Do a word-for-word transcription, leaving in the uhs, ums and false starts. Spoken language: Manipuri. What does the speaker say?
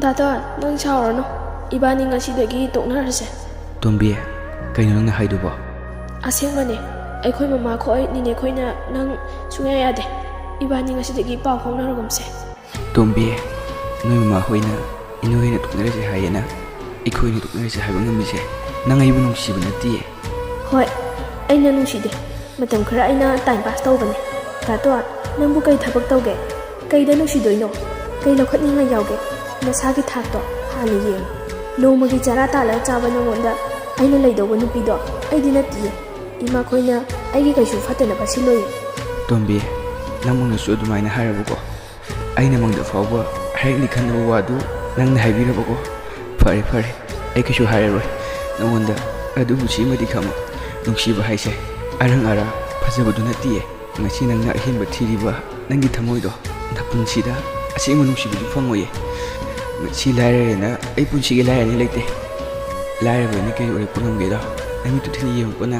ꯇꯥꯇꯣꯟ, ꯅꯪ ꯁꯥꯎꯔꯅꯨ꯫ ꯏꯕꯥꯅꯤ ꯉꯁꯤꯗꯒꯤ ꯇꯣꯛꯅꯔꯁꯦ꯫ ꯇꯣꯝꯕꯤ, ꯀꯩꯅꯣ ꯅꯪꯅ ꯍꯥꯏꯗꯨꯕꯣ? ꯑꯁꯦꯡꯕꯅꯦ꯫ ꯑꯩꯈꯣꯏ ꯃꯃꯥ ꯈꯣꯏ, ꯅꯤꯅꯦ ꯈꯣꯏꯅ ꯅꯪ ꯁꯨꯡꯌꯥ ꯌꯥꯗꯦ꯫ ꯏꯕꯥꯅꯤ ꯉꯁꯤꯗꯒꯤ ꯄꯥꯎ ꯐꯥꯎꯅꯔꯒꯨꯝꯁꯦ꯫ ꯇꯣꯝꯕꯤ, ꯅꯣꯏ ꯃꯃꯥ ꯍꯣꯏꯅ ꯏꯅꯣꯏ ꯍꯣꯏꯅ ꯇꯣꯛꯅꯔꯁꯦ ꯍꯥꯏꯌꯦꯅ ꯑꯩꯈꯣꯏꯅ ꯇꯣꯛꯅꯔꯁꯦ ꯍꯥꯏꯕ ꯉꯝꯃꯤꯁꯦ ꯅꯪ ꯑꯩꯕꯨ ꯅꯨꯡꯁꯤꯕ ꯅꯠꯇꯤꯌꯦ꯫ ꯍꯣꯏ, ꯑꯩꯅ ꯅꯨꯡꯁꯤꯗꯦ꯫ ꯃꯇꯝ ꯈꯔ ꯑꯩꯅ time pass ꯇꯧꯕꯅꯦ꯫ ꯇꯥꯇꯣꯟ, ꯅꯪꯕꯨ ꯀꯩ ꯊꯕꯛ ꯇꯧꯒꯦ? ꯀꯩꯗ ꯅꯨꯡꯁꯤꯗꯣꯏꯅꯣ? ꯀꯩ ꯂꯧꯈꯠꯅꯤꯡꯉꯥꯏ ꯌꯥꯎꯒꯦ? ꯅꯁꯥꯒꯤ ꯊꯥꯛꯇꯣ ꯍꯥꯟꯅ ꯌꯦꯡꯉꯨ꯫ ꯅꯣꯡꯃꯒꯤ ꯆꯔꯥ ꯇꯥꯜꯂꯒ ꯆꯥꯕ ꯅꯉꯣꯟꯗ ꯑꯩꯅ ꯂꯩꯗꯧꯕ ꯅꯨꯄꯤꯗꯣ ꯑꯩꯗꯤ ꯅꯠꯇꯤꯌꯦ꯫ ꯏꯃꯥ ꯈꯣꯏꯅ ꯑꯩꯒꯤ ꯀꯩꯁꯨ ꯐꯠꯇꯅꯕ ꯁꯤꯜꯂꯣꯏꯌꯦ꯫ ꯇꯣꯝꯕꯤ, ꯅꯪꯃꯛꯅꯁꯨ ꯑꯗꯨꯃꯥꯏꯅ ꯍꯥꯏꯔꯕꯀꯣ? ꯑꯩꯅ ꯃꯪꯗ ꯐꯥꯎꯕ ꯍꯥꯏꯔꯛꯅꯤ ꯈꯟꯗꯕ ꯋꯥꯗꯨ ꯅꯪꯅ ꯍꯥꯏꯕꯤꯔꯕꯀꯣ? ꯐꯔꯦ, ꯐꯔꯦ, ꯑꯩ ꯀꯩꯁꯨ ꯍꯥꯏꯔꯔꯣꯏ ꯅꯉꯣꯟꯗ꯫ ꯑꯗꯨꯕꯨ ꯁꯤꯃꯗꯤ ꯈꯪꯉꯨ, ꯅꯨꯡꯁꯤꯕ ꯍꯥꯏꯁꯦ ꯑꯔꯪ ꯑꯔꯥ ꯐꯖꯕꯗꯨ ꯅꯠꯇꯤꯌꯦ꯫ ꯉꯁꯤ ꯅꯪꯅ ꯑꯍꯦꯟꯕ ꯊꯤꯔꯤꯕ ꯅꯪꯒꯤ ꯊꯃꯣꯏꯗꯣ ꯅꯄꯨꯟꯁꯤꯗ ꯑꯁꯦꯡꯕ ꯅꯨꯡꯁꯤꯕꯗꯨ ꯐꯪꯉꯣꯏꯌꯦ꯫ ꯉꯁꯤ ꯂꯥꯏꯔꯔꯦꯅ ꯑꯩ ꯄꯨꯟꯁꯤꯒꯤ ꯂꯥꯏꯔꯅꯤ ꯂꯩꯇꯦ꯫ ꯂꯥꯏꯔꯕꯅꯤ ꯀꯩ ꯑꯣꯏꯔꯛꯄ ꯉꯝꯒꯦꯗꯣ ꯅꯪꯒꯤ ꯇꯨꯊꯤꯅ ꯌꯦꯡꯉꯛꯄꯅ꯫